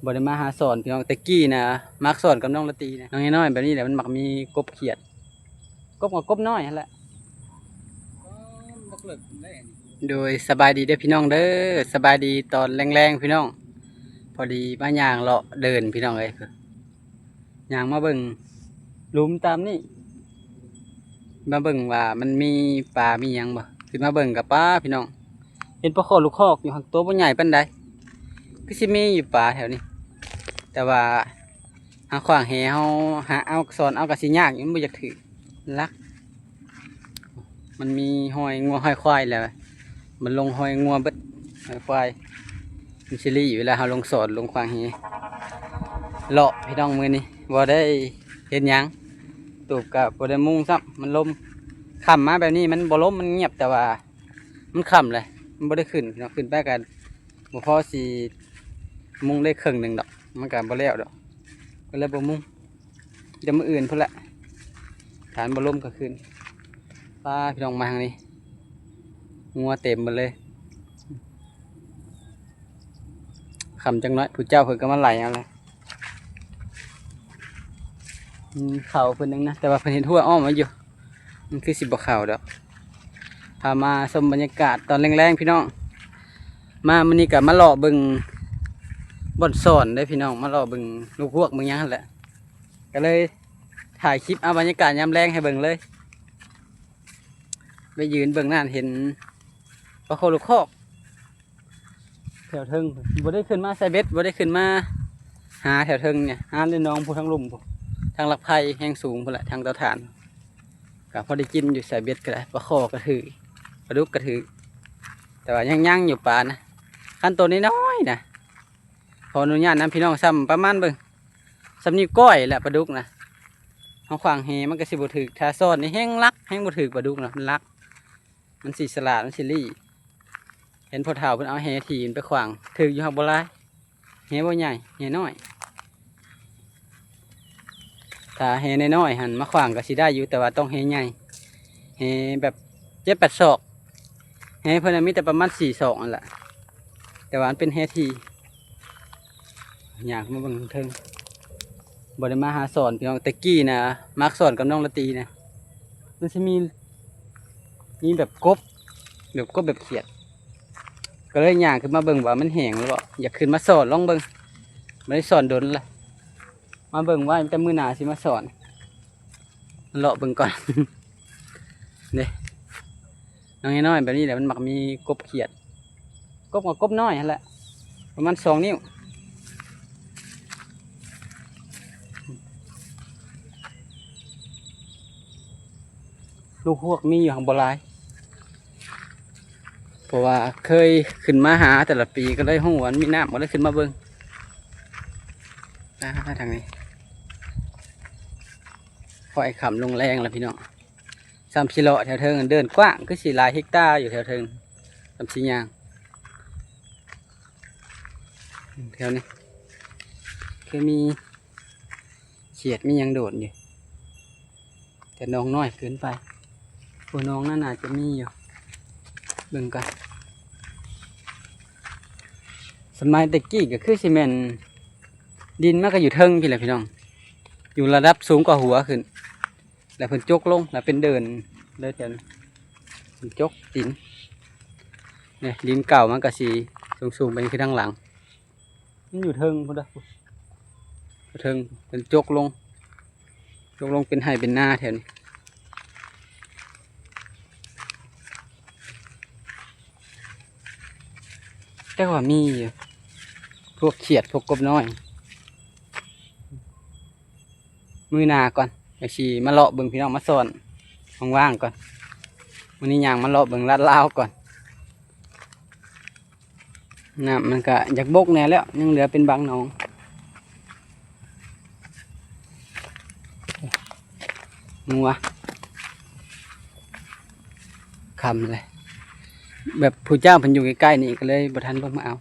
ບໍ່ໄດ້ມາຫາສອນພີ່ນ້ອງ. ແຕ່ກີ້ນະມັກສອນກັບນ້ອງລາຕີນະ. ນ້ອງນ້ອຍໆແບບນີ້ແຫຼະ ມັນມັກມີກົບຂຽດ, ກົບກໍກົບນ້ອຍຫັ້ນແຫຼະ. ໂດຍ ສະບາຍດີເດີພີ່ນ້ອງເດີ, ສະບາຍດີຕອນແລງໆພີ່ນ້ອງ. ພໍດີມາຍ່າງເລາະເດີ່ນພີ່ນ້ອງເອີຍ, ຍ່າງມາເບິ່ງຫຼຸມຕາມນີ້, ມາເບິ່ງວ່າມັນມີປາມີຫຍັງບໍ່. ຂຶ້ນມາເບິ່ງກໍປາພີ່ນ້ອງ, ເຫັນປາຄໍ່ລູກຄອກຢູ່ ຫາກໂຕບໍ່ໃຫຍ່ປານໃດ. ຄືຊິມີຢູ່ປາແຖວນີ້, ແຕ່ວ່າຫາຂວາງແຫເຮົາ ຫາເອົາສອນເອົາກໍຊິຍາກຢູ່, ມັນບໍ່ຢາກຖືກຫຼັກ. ມັນມີຮອຍງົວຮອຍຄວາຍແລ້ວ, ມັນລົງຮອຍງົວເບິດ ຮອຍຄວາຍ. ມັນຊິລີ້ເວລາເຮົາລົງສອນ ລົງຂວາງແຫ. ເລາະພີ່ນ້ອງ, ມື້ນີ້ບໍ່ໄດ້ເຮັດຫຍັງ, ຕູບກໍບໍ່ໄດ້ມຸງຊ້ຳ, ມັນລົມ. ຄ່ຳມາແບບນີ້ມັນບໍ່ລົມ, ມັນງຽບ, ແຕ່ວ່າມັນຄ່ຳແຫຼະ ມັນບໍ່ໄດ້ຂຶ້ນພີ່ນ້ອງ. ຂຶ້ນໄປກໍບໍ່ພໍຊິມຸງໄດ້ເຄິ່ງໜຶ່ງດອກ, ມັນກໍບໍ່ແລ້ວດອກ, ກໍເລີຍບໍ່ມຸງ. ແຕ່ມື້ອື່ນພຸ້ນແຫຼະ, ຖ້າມັນບໍ່ລົມກໍຂຶ້ນ. ປ້າ ພີ່ນ້ອງ ມາທາງນີ້ ງົວເຕັມໝົດເລີຍ. ຄ່ຳຈັກໜ້ອຍ ຜູ້ເຈົ້າເພິ່ນກໍມາໄລ່ເອົາແລ້ວ. ອືມ ເຂົ້າເພິ່ນຍັງນະ, ແຕ່ວ່າເພິ່ນເຮັດຮົ້ວອ້ອມໄວ້ຢູ່, ມັນຄືຊິບໍ່ເຂົ້າດອກ. ພາມາຊົມບັນຍາກາດຕອນແລງໆ ພີ່ນ້ອງ. ມາມື້ນີ້ກໍມາເລາະເບິ່ງບ່ອນສອນເດ້ພີ່ນ້ອງ, ມາເລາະເບິ່ງລູກຮວກເບິ່ງຫຍັງຫັ້ນແຫຼະ. ກໍເລີຍຖ່າຍຄລິບເອົາບັນຍາກາດຍາມແລງໃຫ້ເບິ່ງເລີຍ. ໄປຢືນເບິ່ງນັ້ນເຫັນປາຄໍ່ລູກຄອກແຖວເທິງ, ບໍ່ໄດ້ຂຶ້ນມາໃສ່ເບັດ, ບໍ່ໄດ້ຂຶ້ນມາຫາແຖວເທິງນີ້, ຫາໃນໜອງພຸ້ນ ທາງລຸ່ມພຸ້ນ, ທາງຫຼັກໄຜ່ແຮງສູງພຸ້ນແຫຼະ, ທາງເຕົາຖ່ານ. ກໍພໍໄດ້ກິນຢູ່, ໃສ່ເບັດກໍໄດ້, ປາຄໍ່ກໍຖືກ ປາດຸກກໍຖືກ, ແຕ່ວ່າຍັງໆຢູ່ປານະ. ຄັນໂຕນ້ອຍໆນະ ຂໍອະນຸຍາດນຳພີ່ນ້ອງ, ສ່ຳປະມານເບິ່ງ ສ່ຳນິ້ວກ້ອຍແຫຼະປາດຸກນະ. ເຮົາຂວາງແຫມັນກໍຊິບໍ່ຖືກ, ຖ້າສອນນີ້ແຮງຫຼັກ ແຮງບໍ່ຖືກປາດຸກນະ, ມັນຫຼັກ, ມັນຊິສະຫຼາດ ມັນຊິລີ້. ເຫັນພໍ່ເຖົ້າເພິ່ນເອົາແຫຖີ້ມັນໄປຂວາງ, ຖືກຢູ່ ຫາກບໍ່ຫຼາຍ. ແຫບໍ່ໃຫຍ່ ແຫນ້ອຍ. ຖ້າແຫນ້ອຍໆຫັ້ນມາຂວາງກໍຊິໄດ້ຢູ່, ແຕ່ວ່າຕ້ອງແຫໃຫຍ່, ແຫແບບເຈັດແປດສອກ. ແຫເພິ່ນນະມີແຕ່ປະມານສີ່ສອກຫັ້ນລະ, ແຕ່ວ່າມັນເປັນແຫຖີ້. ຍ່າງຂຶ້ນມາເບິ່ງເທິງ, ບໍ່ໄດ້ມາຫາສອນພີ່ນ້ອງ. ແຕ່ກີ້ນະມັກສອນກັບນ້ອງລາຕີນະ, ມັນຊິມີ ມີແບບກົບ ແບບກົບແບບຂຽດ, ກໍເລີຍຍ່າງຂຶ້ນມາເບິ່ງວ່າມັນແຫ້ງແລ້ວບໍ່, ຢາກຂຶ້ນມາສອນລອງເບິ່ງ. ບໍ່ໄດ້ສອນດົນລະ, ມາເບິ່ງໄວ້, ແຕ່ມື້ໜ້າຊິມາສອນ. ເລາະເບິ່ງກ່ອນເດ້. ນ້ອງນ້ອຍໆແບບນີ້ແຫຼະ ມັນມັກມີກົບຂຽດ, ກົບກໍກົບນ້ອຍຫັ້ນແຫຼະ ປະມານສອງນິ້ວ. ລູກຮວກມີຢູ່ ຫາກບໍ່ຫຼາຍ, ເພາະວ່າເຄີຍຂຶ້ນມາຫາແຕ່ລະປີ ກໍເລີຍຮູ້ວ່າມັນມີນ້ຳ, ກໍເລີຍຂຶ້ນມາເບິ່ງ. ອ່າ ທາງນີ້ ຄ່ອຍຄ່ຳລົງແລງແລ້ວພີ່ນ້ອງ. ສ່ຳຊິເລາະແຖວເທິງ, ເດີ່ນກວ້າງ ຄືຊິຫຼາຍເຮັກຕາຢູ່ແຖວເທິງ. ສ່ຳຊິຍ່າງ ແຖວນີ້ ຄືມີຂຽດມີຫຍັງໂດດຢູ່, ແຕ່ໜອງນ້ອຍເກີນໄປ. ໂອ້ ໜອງນັ້ນໜ້າຈະມີຢູ່, ເບິ່ງກ່ອນ. ສະໄໝແຕ່ກີ້ກໍຄືຊິແມ່ນ ດິນມັນກໍຢູ່ເທິງພີ້ແຫຼະພີ່ນ້ອງ, ຢູ່ລະດັບສູງກວ່າຫົວຂຶ້ນ. ແລ້ວເພິ່ນຈົກລົງ ແລ້ວເປັນເດີ່ນເລີຍແຖວນີ້, ເພິ່ນຈົກດິນ. ນີ້ ດິນເກົ່າມັນກໍຊິສູງໆໄປຄືທາງຫຼັງ, ມັນຢູ່ເທິງພຸ້ນເດີ, ເທິງເພິ່ນຈົກລົງ, ຈົກລົງເປັນໄຮ່ເປັນນາແຖວນີ້. ແຕ່ວ່າມີຢູ່ ພວກຂຽດ ພວກກົບນ້ອຍ. ມື້ໜ້າກ່ອນ ຈັ່ງຊິມາເລາະເບິ່ງພີ່ນ້ອງ, ມາສອນວ່າງໆກ່ອນ. ມື້ນີ້ຍ່າງມາເລາະເບິ່ງລາດລາວກ່ອນ. ນ້ຳມັນກະຢາກບົກແດ່ແລ້ວ, ຍັງເຫຼືອເປັນບາງໜອງ. ງົວ ຄ່ຳເລີຍ, ແບບຜູ້ເຈົ້າເພິ່ນຢູ່ໃກ້ໆນີ້ ກໍເລີຍບໍ່ທັນລົງມາເອົາ.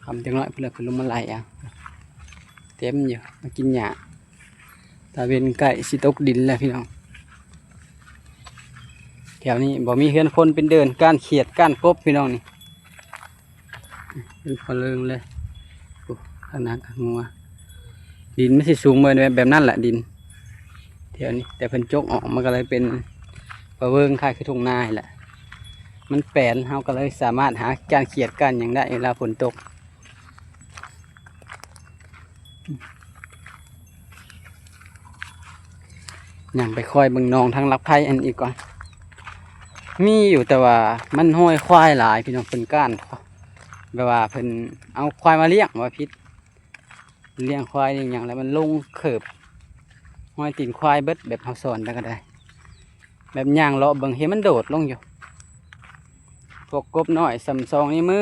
ຄ່ຳຈັກໜ້ອຍເພິ່ນລະ ເພິ່ນລົງມາໄລ່ເອົາ. ເຕັມຢູ່ ມາກິນຫຍ້າ. ຕາເວັນໃກ້ຊິຕົກດິນແລ້ວພີ່ນ້ອງ. ແຖວນີ້ບໍ່ມີເຮືອນຄົນ, ເປັນເດີ່ນກ້ານຂຽດກ້ານກົບພີ່ນ້ອງນີ້. ເປັນພະເລີງເລີຍ. ໂອ້ ຂະໜາດກັບງົວ ດິນມັນຊິສູງເໝິດແບບນັ້ນແຫຼະ ດິນແຖວນີ້, ແຕ່ເພິ່ນຈົກອອກ ມັນກໍເລີຍເປັນພະເລີງ ຄ້າຍຄືທົ່ງນາຫັ້ນແຫຼະ. ມັນແປນ ເຮົາກໍເລີຍສາມາດຫາກ້ານຂຽດກ້ານຫຍັງໄດ້ເວລາຝົນຕົກ. ຍ່າງໄປຄອຍເບິ່ງໜອງທາງຫຼັກໄພອັນອີກກ່ອນ. ມີຢູ່ ແຕ່ວ່າມັນຮອຍຄວາຍຫຼາຍ ພີ່ນ້ອງ. ເພິ່ນກ້ານ ແບບວ່າເພິ່ນເອົາຄວາຍມາລ້ຽງ ວ່າຜິດ, ລ້ຽງຄວາຍລ້ຽງຫຍັງ ແລ້ວມັນລົງເຄີບຮອຍຕີນຄວາຍເບິດ ແບບເຮົາສອນໄປກໍໄດ້. ແບບຍ່າງເລາະເບິ່ງ ເຫັນມັນໂດດລົງຢູ່. ພວກກົບນ້ອຍສ່ຳສອງນິ້ວມື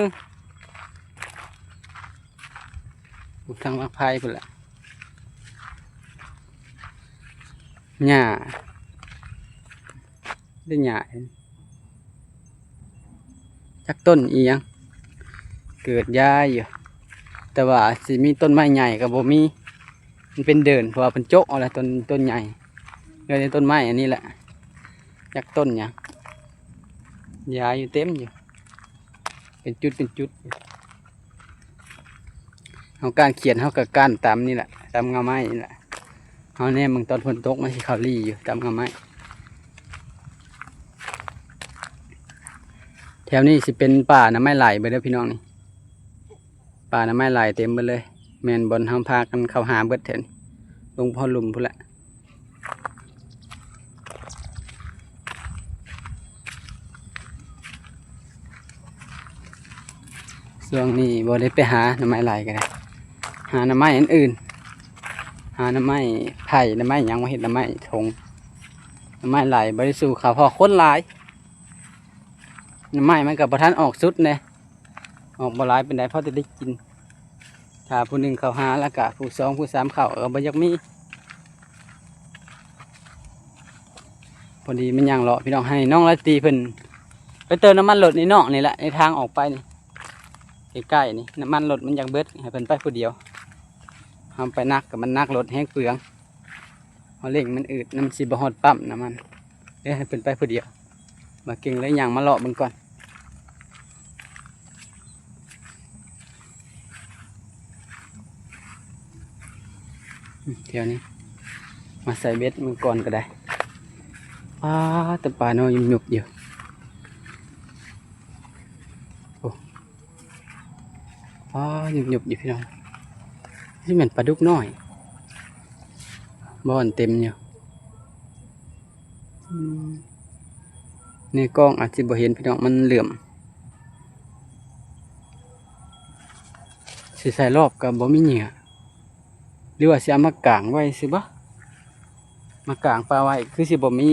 ຢູ່ທາງຫຼັກໄພພຸ້ນແຫຼະ. ຫຍ້າ ໄດ້ຫຍ້າ ຈັກຕົ້ນອີ່ຫຍັງ ເກີດຢາຍຢູ່, ແຕ່ວ່າຊິມີຕົ້ນໄມ້ໃຫຍ່ກໍບໍ່ມີ. ມັນເປັນເດີ່ນ ເພາະວ່າເພິ່ນໂຈະເອົາແຫຼະ ຕົ້ນ ຕົ້ນໃຫຍ່. ເຫຼືອແຕ່ຕົ້ນໄມ້ອັນນີ້ແຫຼະ ຈັກຕົ້ນຫຍັງ ຢາຍຢູ່ເຕັມຢູ່ ເປັນຈຸດເປັນຈຸດ. ເຮົາກ້ານຂຽດ ເຮົາກໍກ້ານຕາມນີ້ແຫຼະ ຕາມເຫງົ້າໄມ້ນີ້ແຫຼະ. ເຮົາແນມເບິ່ງຕອນຝົນຕົກ ມັນຊິເຂົ້າລີ້ຢູ່ຕາມເຫງົ້າໄມ້. ແຖວນີ້ຊິເປັນປ່າໜໍ່ໄມ້ໄຫຼເບິດເດີພີ່ນ້ອງນີ້. ປ່າໜໍ່ໄມ້ໄຫຼເຕັມເບິດເລີຍ. ແມ່ນບ່ອນເຮົາພາກັນເຂົ້າຫາເບິດແຖວນີ້ ລົງພໍລຸ່ມພຸ້ນແຫຼະ. ຊ່ວງນີ້ບໍ່ໄດ້ໄປຫາໜໍ່ໄມ້ໄຫຼກໍໄດ້ ຫາໜໍ່ໄມ້ອັນອື່ນ ຫາໜໍ່ໄມ້ໄຜ່ ໜໍ່ໄມ້ຫຍັງມາເຮັດໜໍ່ໄມ້ຖົງ. ໜໍ່ໄມ້ໄຫຼບໍ່ໄດ້ສູ້ເຂົາ ເພາະຄົນຫຼາຍ. ໜໍ່ໄມ້ມັນກໍບໍ່ທັນອອກສຸດເດ້ ອອກບໍ່ຫຼາຍປານໃດ ພໍແຕ່ໄດ້ກິນ. ຖ້າຜູ້ໜຶ່ງເຂົ້າຫາ ແລ້ວກະຜູ້ສອງຜູ້ສາມເຂົ້າ ກໍບໍ່ຢາກມີ. ພໍດີມາຍ່າງເລາະພີ່ນ້ອງ ໃຫ້ນ້ອງລາຕີເພິ່ນໄປເຕີມນ້ຳມັນລົດໃນນອກນີ້ແຫຼະ ໃນທາງອອກໄປນີ້ ໃກ້ໆນີ້. ນ້ຳມັນລົດມັນຢາກເບິດ ໃຫ້ເພິ່ນໄປຜູ້ດຽວ. ເຮົາໄປໜັກກໍມັນໜັກລົດແຮງເປືອງ. ເຮົາເລັ່ງມັນອືດ ມັນຊິບໍ່ຮອດປ້ຳນ້ຳມັນ. ເອີ ໃຫ້ເພິ່ນໄປຜູ້ດຽວ. ບ່າວເກັ່ງເລີຍຍ່າງມາເລາະເບິ່ງກ່ອນ. ແຖວນີ້ມາໃສ່ເບັດມື້ກ່ອນກໍໄດ້. ປາ ແຕ່ປານ້ອຍຫຍຸບໆຢູ່. ໂອ້ ອໍ ຫຍຸບໆຢູ່ພີ່ນ້ອງ. ນີ້ແມ່ນປາດຸກນ້ອຍ ບ່ອນເຕັມຢູ່. ອືມ ໃນກ້ອງອາດຊິບໍ່ເຫັນພີ່ນ້ອງ ມັນເຫຼື້ອມ. ຊິໃສ່ລອບກໍບໍ່ມີເຫຍື່ອ ຫຼືວ່າຊິເອົາມາກາງໄວ້ຊື່ບໍ? ມາກາງປາໄວ້ ຄືຊິບໍ່ມີ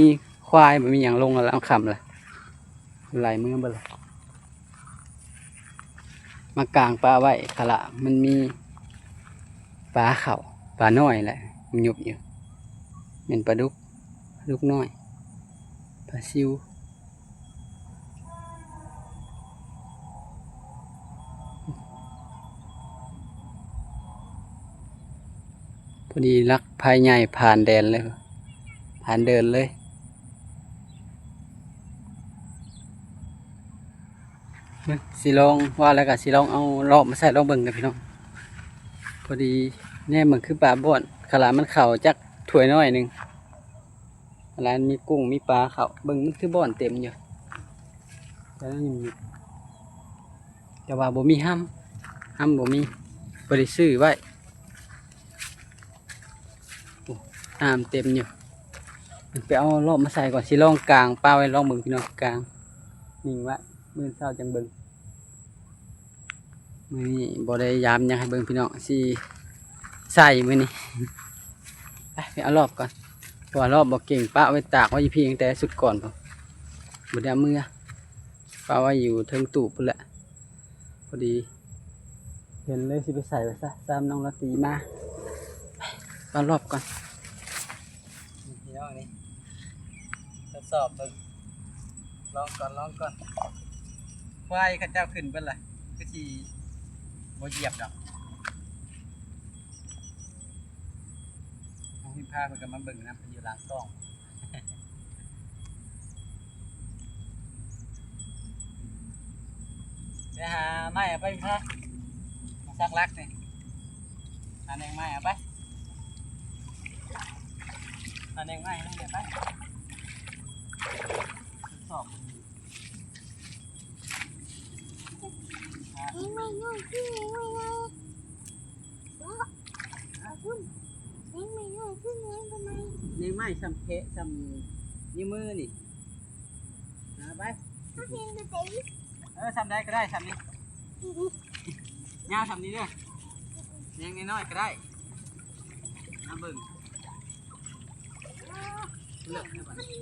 ຄວາຍ ບໍ່ມີຫຍັງລົງແລ້ວ ຄ່ຳແລ້ວ ໄຫຼເມືອເບິດແລ້ວ. ມາກາງປາໄວ້ ຄະລະ ມັນມີປາເຂົ້າ ປານ້ອຍແຫຼະ ມັນຫຍຸບຢູ່. ແມ່ນປາດຸກ ປາດຸກນ້ອຍ ປາຊິວ. ພໍດີຫຼັກໄພໃຫຍ່ຜ່ານແດນເລີຍ ຜ່ານເດີ່ນເລີຍ. ຊິລອງວ່າແລ້ວກໍຊິລອງເອົາລອບມາໃສ່ລອງເບິ່ງກັນພີ່ນ້ອງ. ພໍດີແນມເບິ່ງຄືປາບ່ອນ ຄະລະມັນເຂົ້າຈັກຖ້ວຍນ້ອຍໜຶ່ງ. ຮ້ານມີກຸ້ງມີປາເຂົ້າ ເບິ່ງມັນຄືບ່ອນເຕັມຢູ່ ແຕ່ວ່າບໍ່ມີຫ້ຳ ຫ້ຳບໍ່ມີ ບໍ່ໄດ້ຊື້ໄວ້. ໂອ້ ນ້ຳເຕັມຢູ່ ໄປເອົາລອບມາໃສ່ກ່ອນ. ຊິລອງກາງປາໄວ້ລອງເບິ່ງພີ່ນ້ອງ ກາງນິ່ງໄວ້ ມື້ເຊົ້າຈັ່ງເບິ່ງ. ມື້ນີ້ບໍ່ໄດ້ຍາມຫຍັງໃຫ້ເບິ່ງພີ່ນ້ອງ ຊິໃສ່ມື້ນີ້. ໄປ ໄປເອົາລອບກ່ອນ ເພາະວ່າລອບບໍ່ເກັ່ງ ປະໄວ້ຕາກໄວ້ຢູ່ພີ້ຕັ້ງແຕ່ຊຸດກ່ອນພຸ້ນ ບໍ່ໄດ້ເອົາເມືອ ປະໄວ້ຢູ່ເທິງຕູ້ພຸ້ນແຫຼະ. ພໍດີເຫັນເລີຍ ຊິໄປໃສ່ໄວ້ຊະ ຕາມນ້ອງລາຕີມາ. ໄປ ເອົາລອບກ່ອນ. ນີ້ພີ່ນ້ອງນີ້ ທົດສອບເບິ່ງ ລອງກ່ອນ ລອງກ່ອນ. ຄວາຍເຂົາເຈົ້າຂຶ້ນເບິດລະ ຄືຊິບໍ່ຢຽບດອກ. ນ້ອງພິມພາເພິ່ນກໍມາເບິ່ງນຳ ເພິ່ນຢູ່ຫຼັງກ້ອງ. ໄປຫາໄມ້ເອົາໄປພິມພາ. ຈັກຫຼັກນີ້ ຫາແໜ່ງໄມ້ເອົາໄປ ຫາແໜ່ງໄມ້ໃຫ້ມັນໄດ້ໄປ ຊອກ ແໜ່ງໄມ້ນ້ອຍຄືແໜ່ງໄມ້ໃຫຍ່ ເບາະ ຫາ ພຸ້ນ ແໜ່ງໄມ້ນ້ອຍຄືແໜ່ງໄມ້ໃຫຍ່ ແໜ່ງໄມ້ສ່ຳແຂນ ສ່ຳນິ້ວມືນີ້ ຫາໄປ ເຮົາເຫັນຢູ່ໃສ? ເອີ ສ່ຳໃດກໍໄດ້ ສ່ຳນີ້ ຍາວສ່ຳນີ້ເດີ ແໜ່ງນ້ອຍໆກໍໄດ້ ມາເບິ່ງ ເລິກແທ້ບັດນີ້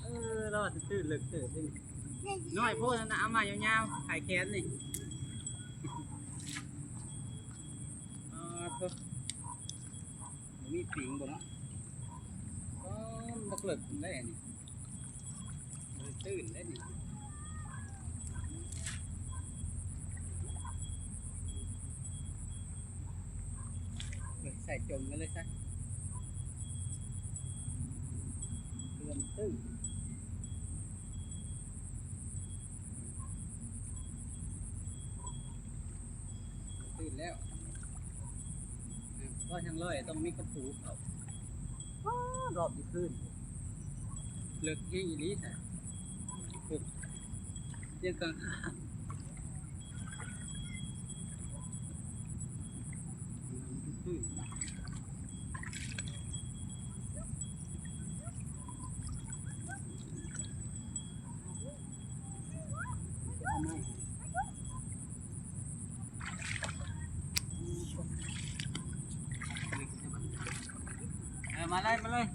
ເອີ ລອດຕື້ໆ ເລິກເຕີບເດ້ ນ້ອຍໂພດນະ ເອົາມາຍາວໆ ຂາຍແຂນນີ້ ອໍ ໂທ້ ບໍ່ມີປີງບໍ່ເນາະ ອໍ ມັນເລິກໆ ໄດ໋ອັນນີ້ ມັນຕື້ນໄດ໋ນີ້ ເອີ ໃສ່ຈົມໄປເລີຍຊະ ເລື່ອນຕື້ນ ຕື່ນແລ້ວ ຮ້ອຍທາງຮ້ອຍ ຕ້ອງມີກະປູເຂົ້າ ອ້າ ລອບຢູ່ພື້ນ ເລິກແຮງອີ່ຫຼີແທ້ ໂອ້ ຍັງກາງຄານ ເອີ ມາເລີຍ ມາເລີຍ.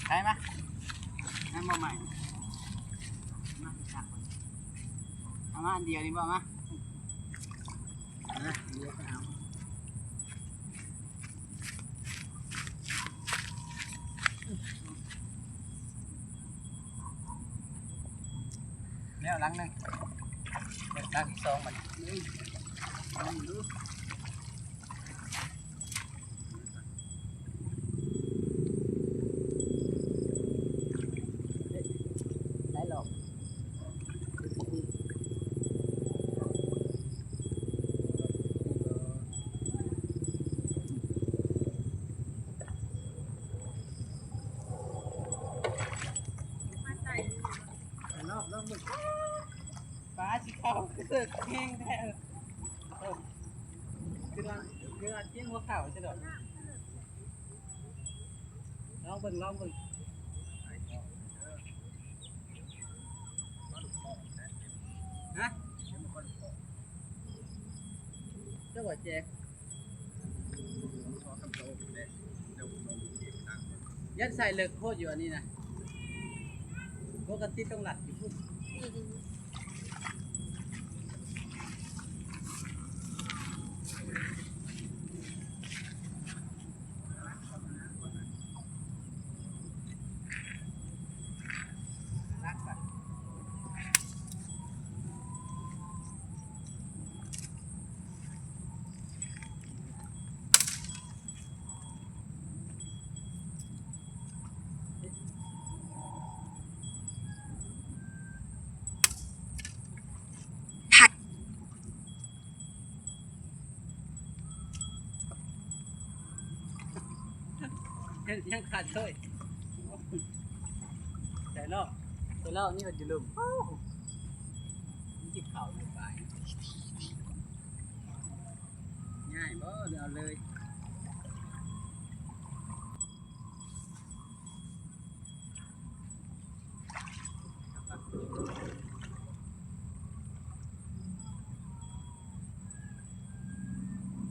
ໄປມາ ນັ້ນບໍ່ໃໝ່ ມາຈັບ ເອົາມາອັນດຽວນີ້ບໍ່ ມາ ນະ ດຽວໄປເອົາ. ແລ້ວຫຼັງໜຶ່ງ ເປີດຫຼັງທີສອງບັດນີ້ ລອງເບິ່ງດູ ໄດ້ລອກ. ມາໃສ່ ໄປລອກ ລອກເບິ່ງ ປາຊິເຂົ້າ ຄືເລິກແຮງແທ້ ເອີ ຄືວ່າ ຄືວ່າຈຽງບໍ່ເຂົ້າ ຊິດອກ. ລອງເບິ່ງ ລອງເບິ່ງ ຮະ ເຈົ້າວ່າແຈກ ຢ້ານໃສ່ເລິກໂພດຢູ່ອັນນີ້ນະ ປົກກະຕິຕ້ອງລັດຢູ່ພຸ້ນ. ຍັງ ຍັງຂາດເລີຍ ໃສ່ເນາະ ໃສ່ເນາະ ນີ້ມັນຢູ່ລຸ່ມ ມັນກິນເຂົ້າຢູ່ປາຍ ງ່າຍບໍ່ ຫຼືເອົາເລີຍ?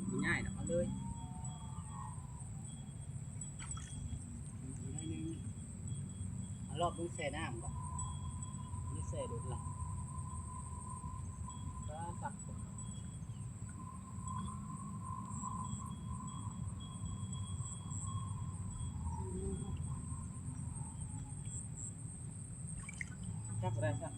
ບໍ່ງ່າຍດອກ ເອົາເລີຍ ເອົາລອບລົງແຊ່ນ້ຳກ່ອນ ນີ້ແຊ່ໂດນຫຼັງ ປາ ສັກ. ຈັບບໍ່ໄດ້ຊ້ຳ.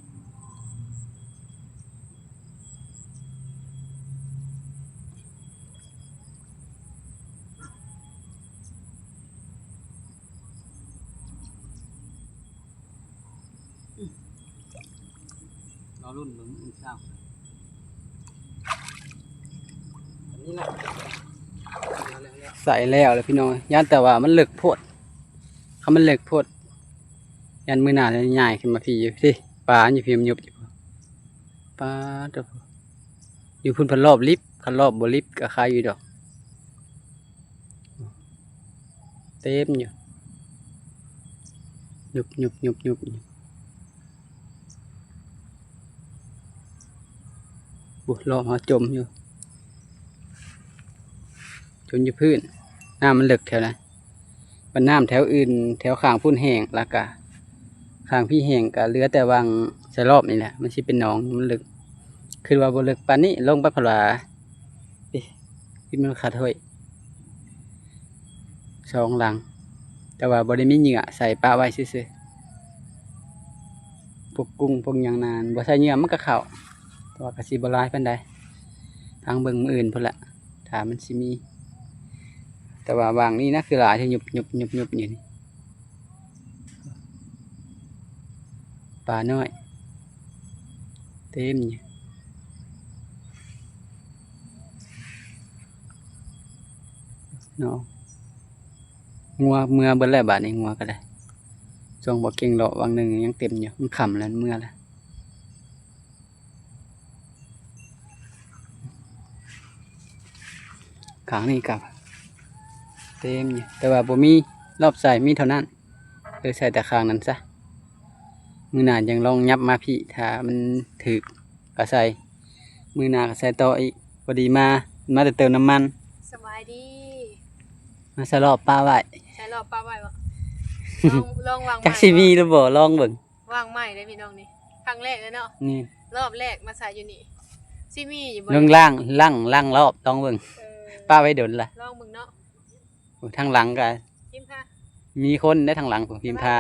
ລຸ້ນເບິ່ງມື້ເຊົ້າ ອັນນີ້ແຫຼະ ໃສ່ແລ້ວແຫຼະພີ່ນ້ອງ. ຢ້ານແຕ່ວ່າມັນເລິກໂພດ ຄັນມັນເລິກໂພດ ຢ້ານມື້ໜ້າຈະຍ້າຍຂຶ້ນມາພີ້ຢູ່ພີ້ ປາຢູ່ພີ້ມັນຍຸບຢູ່. ປາໂທ້ ຢູ່ພຸ້ນເພິ່ນລອບລິບ ຄັນລອບບໍ່ລິບກໍຄາຍຢູ່ດອກ. ເຕັມຢູ່ ຍຸບໆໆໆ ໂອ້ ລອບເຮົາຈົມຢູ່ ຈົມຢູ່ພື້ນ. ນ້ຳມັນເລິກແຖວນັ້ນ ບັດນ້ຳແຖວອື່ນ ແຖວຂ້າງພຸ້ນແຫ້ງ ແລ້ວກະຂ້າງພີ້ແຫ້ງ ກະເຫຼືອແຕ່ຫວ່າງສະລອບນີ້ແຫຼະ ມັນຊິເປັນໜອງ. ມັນເລິກ ຄິດວ່າບໍ່ເລິກປານນີ້ ລົງໄປພະລາ ເອີ ທີ່ມັນຂາດຫ້ວຍສອງຫຼັງ ແຕ່ວ່າບໍ່ໄດ້ມີເຫຍື່ອໃສ່ປະໄວ້ຊື່ໆ. ພວກກຸ້ງພວກຫຍັງນັ້ນບໍ່ໃສ່ເຫຍື່ອມັນກໍເຂົ້າ ແຕ່ວ່າກໍຊິບໍ່ຫຼາຍປານໃດ ທາງເບິ່ງມື້ອື່ນພຸ້ນລະ ຖ້າມັນຊິມີ. ແຕ່ວ່າຫວ່າງນີ້ນະ ຄືຫຼາຍ ທີ່ຍຸບໆໆໆຢູ່ນີ້. ປານ້ອຍເຕັມຢູ່ເນາະ. ງົວເມືອເບິດແລ້ວບາດນີ້ ງົວກໍໄດ້. ຊ່ວງບໍ່ເກັ່ງເລາະຫວ່າງໜຶ່ງຍັງເຕັມຢູ່ ມັນຄ່ຳແລ້ວ ເມືອແລ້ວ. ຂ້າງນີ້ກໍເຕັມຢູ່ ແຕ່ວ່າບໍ່ມີລອບໃສ່ ມີເທົ່ານັ້ນ ເລີຍໃສ່ແຕ່ຂ້າງນັ້ນຊະ. ມື້ໜ້າຍັງລອງຫຍັບມາພີ້ ຖ້າມັນຖືກກໍໃສ່ ມື້ໜ້າກໍໃສ່ຕໍ່ອີກ. ພໍດີມາ ມາແຕ່ເຕີມນ້ຳມັນ. ສະບາຍດີ ມາສະລອບປະໄວ້ ໃສ່ລອບປະໄວ້ບໍ່? ລອງ ລອງວາງ ຈັກຊິມີຫຼືບໍ່ ລອງເບິ່ງ. ວາງໃໝ່ເດ້ພີ່ນ້ອງນີ້ ຄັ້ງແລກເລີຍເນາະ. ນີ້ ລອບແລກມາໃສ່ຢູ່ນີ້ ຊິມີຢູ່ບໍ່? ເບິ່ງລ້າງ ລ້າງ ລ້າງລອບ ລອງເບິ່ງ. ເອີ ປະໄວ້ດົນລະ ລອງເບິ່ງເນາະ. ໂອ້ ທາງຫຼັງກໍ ພິມພາ ມີຄົນໄດ້ທາງຫຼັງ ພິມພາ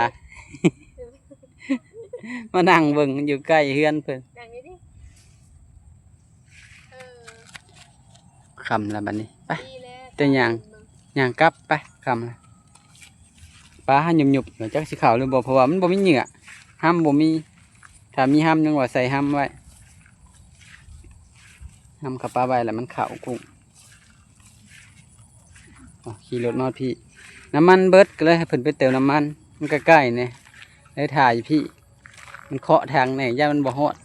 ມານັ່ງເບິ່ງ ຢູ່ໃກ້ເຮືອນເພິ່ນ ນັ່ງນີ້ຕິ. ເອີ ຄ່ຳລະບັດນີ້ ໄປ ແຕ່ຍ່າງ ຍ່າງກັບໄປ ຄ່ຳລະ. ປາຫາຍຸບໆ ຈັກຊິເຂົ້າຫຼືບໍ່ ເພາະວ່າມັນບໍ່ມີເຫຍື່ອ ຮຳບໍ່ມີ. ຖ້າມີຮຳຍັງວ່າໃສ່ຮຳໄວ້ ຮຳກໍປະໄວ້ລະມັນເຂົ້າກຸ້ງ. ອໍ ຂີ່ລົດມາພີ້ ນ້ຳມັນເບິດ ກໍເລີຍໃຫ້ເພິ່ນໄປເຕີມນ້ຳມັນ ມັນໃກ້ໆນີ້ ເລີຍຖ້າຢູ່ພີ້. ມັນເຄາະທາງແດ່ ຢ້ານມັນບໍ່ຮອດ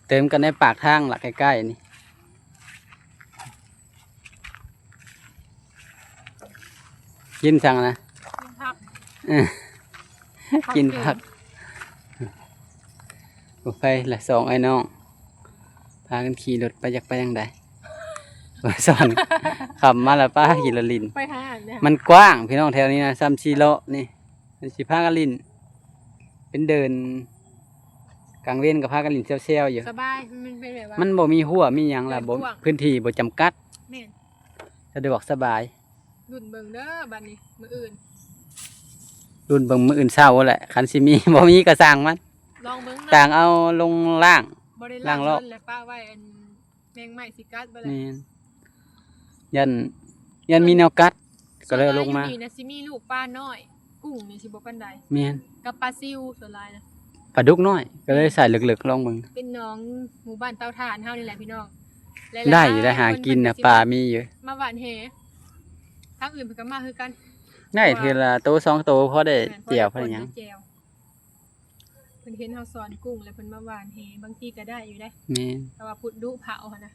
ເຕີມກັນໃນປາກທາງລະ ໃກ້ໆນີ້. ກິນສັງນະ? ກິນຜັກ ເອີ ກິນຜັກ ກິນຜັກ. ໂອ້ ໄປລະສອງອ້າຍນ້ອງ ພາກັນຂີ່ລົດໄປ ຈັກໄປທາງໃດ ວ່າສອນ ຄ່ຳມາລະ ປາຂີ່ລົດຫຼິ້ນ. ໄປຫາອັນໃດ ມັນກວ້າງພີ່ນ້ອງ ແຖວນີ້ນະ ຊ່ຳສີ່ເລາະນີ້ ມັນຊິພາກັນຫຼິ້ນ ເປັນເດີ່ນ ກາງເວັນກໍພາກັນຫຼິ້ນແຊວໆຢູ່ ສະບາຍ. ມັນເປັນແບບວ່າ ມັນບໍ່ມີຮົ້ວມີຫຍັງລະ ເດີ່ນກວ້າງ ບໍ່ ພື້ນທີ່ບໍ່ຈຳກັດ. ແມ່ນ ສະດວກສະບາຍ. ລຸ້ນເບິ່ງເດີບັດນີ້ ມື້ອື່ນ ລຸ້ນເບິ່ງມື້ອື່ນເຊົ້າແຫຼະ ຄັນຊິມີ ບໍ່ມີກໍຊ່າງມັນ ລອງເບິ່ງເນາະ ຕ່າງເອົາລົງລ້າງ ບໍ່ໄດ້ລ້າງ ລ້າງລອບ ແລ້ວປະໄວ້ ອັນ ແມງໄມ້ຊິກັດບໍ່ລະ? ແມ່ນ ຢ້ານ ຢ້ານມີແນວກັດ ກໍເລີຍເອົາລົງມາ. ສ່ວນຫຼາຍຢູ່ນີ້ນະ ຊິມີລູກປານ້ອຍ ກຸ້ງນີ້ຊິບໍ່ປານໃດ. ແມ່ນ ກັບປາຊິວສ່ວນຫຼາຍນະ ປາດຸກນ້ອຍ ກໍເລີຍໃສ່ເລິກໆ ລອງເບິ່ງ. ເປັນໜອງໝູ່ບ້ານເຕົາຖ່ານເຮົານີ້ແຫຼະພີ່ນ້ອງ ຫຼາຍໆ ໄດ້ຢູ່ ໄດ້ຫາກິນນະ ຄົນກໍຊິ ປາມີຢູ່ ມາຫວ່ານແຫ ທາງອື່ນເພິ່ນກໍມາຄືກັນ ໄດ້ເທື່ອລະໂຕສອງໂຕ ພໍໄດ້ ແມ່ນ ພໍໄດ້ ແຈ່ວ ພໍໄດ້ຫຍັງ ແຈ່ວ. ເພິ່ນເຫັນເຮົາສອນກຸ້ງແລ້ວເພິ່ນມາຫວ່ານແຫ ບາງທີກໍໄດ້ຢູ່ເດ້. ແມ່ນ ແຕ່ວ່າພຸດດຸເຜົາຫັ້ນນະ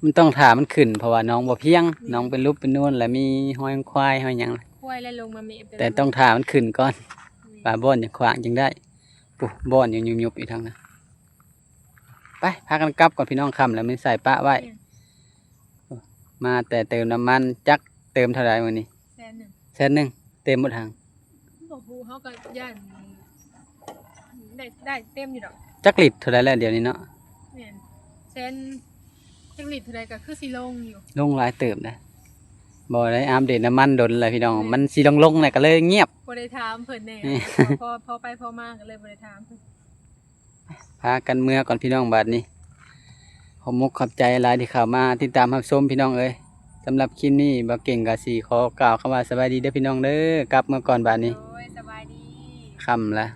ມັນຕ້ອງຖ້າມັນຂຶ້ນ ເພາະວ່າໜອງບໍ່ພຽງ ແມ່ນ ໜອງເປັນຫຼຸບເປັນນວນ ແລ້ວມີຮອຍຄວາຍ ຮອຍຫຍັງ ຄວາຍແລ້ວລົງມາແມບ ແຕ່ຕ້ອງຖ້າມັນຂຶ້ນກ່ອນ ແມ່ນ ວ່າບ່ອນຈະຂວາງຈຶ່ງໄດ້. ປຸ ບ່ອນຍັງຍຸບໆ ຢູ່ທາງນັ້ນ. ໄປ ພາກັນກັບກ່ອນພີ່ນ້ອງ ຄ່ຳແລ້ວ ມັນໃສ່ປະໄວ້. ແມ່ນ ມາແຕ່ເຕີມນ້ຳມັນ ຈັກເຕີມເທົ່າໃດມື້ນີ້? ແສນໜຶ່ງ ແສນໜຶ່ງ ເຕັມໝົດຫັ້ນ? ບໍ່ຮູ້ ເຮົາກໍຢ້ານໄດ້ ໄດ້ເຕັມຢູ່ດອກ. ຈັກລິດເທົ່າໃດແລ້ວດຽວນີ້ເນາະ? ແມ່ນ ແສນ ຈັກລິດເທົ່າໃດກໍຄືຊິລົງຢູ່ ລົງຫຼາຍເຕີບນະ. ບໍ່ໄດ້ອັບເດດນ້ຳມັນດົນແລ້ວພີ່ນ້ອງ ແມ່ນ ມັນຊິລົງໆ ແລ້ວກໍເລີຍງຽບ ບໍ່ໄດ້ຖາມເພິ່ນແນ່ ແມ່ນ ພໍ ພໍໄປພໍມາກໍເລີຍບໍ່ໄດ້ຖາມເພິ່ນ. ພາກັນເມືອກ່ອນພີ່ນ້ອງບາດນີ້. ຂອບມຸກຂອບໃຈຫຼາຍທີ່ເຂົ້າມາຕິດຕາມຮັບຊົມພີ່ນ້ອງເອີຍ. ສຳລັບຄລິບນີ້ ບ່າວເກັ່ງກໍຊິຂໍກ່າວຄຳວ່າສະບາຍດີເດີພີ່ນ້ອງເດີ. ກັບເມືອກ່ອນບາດນີ້ ໂດຍ ສະບາຍດີ. ຄ່ຳລະ.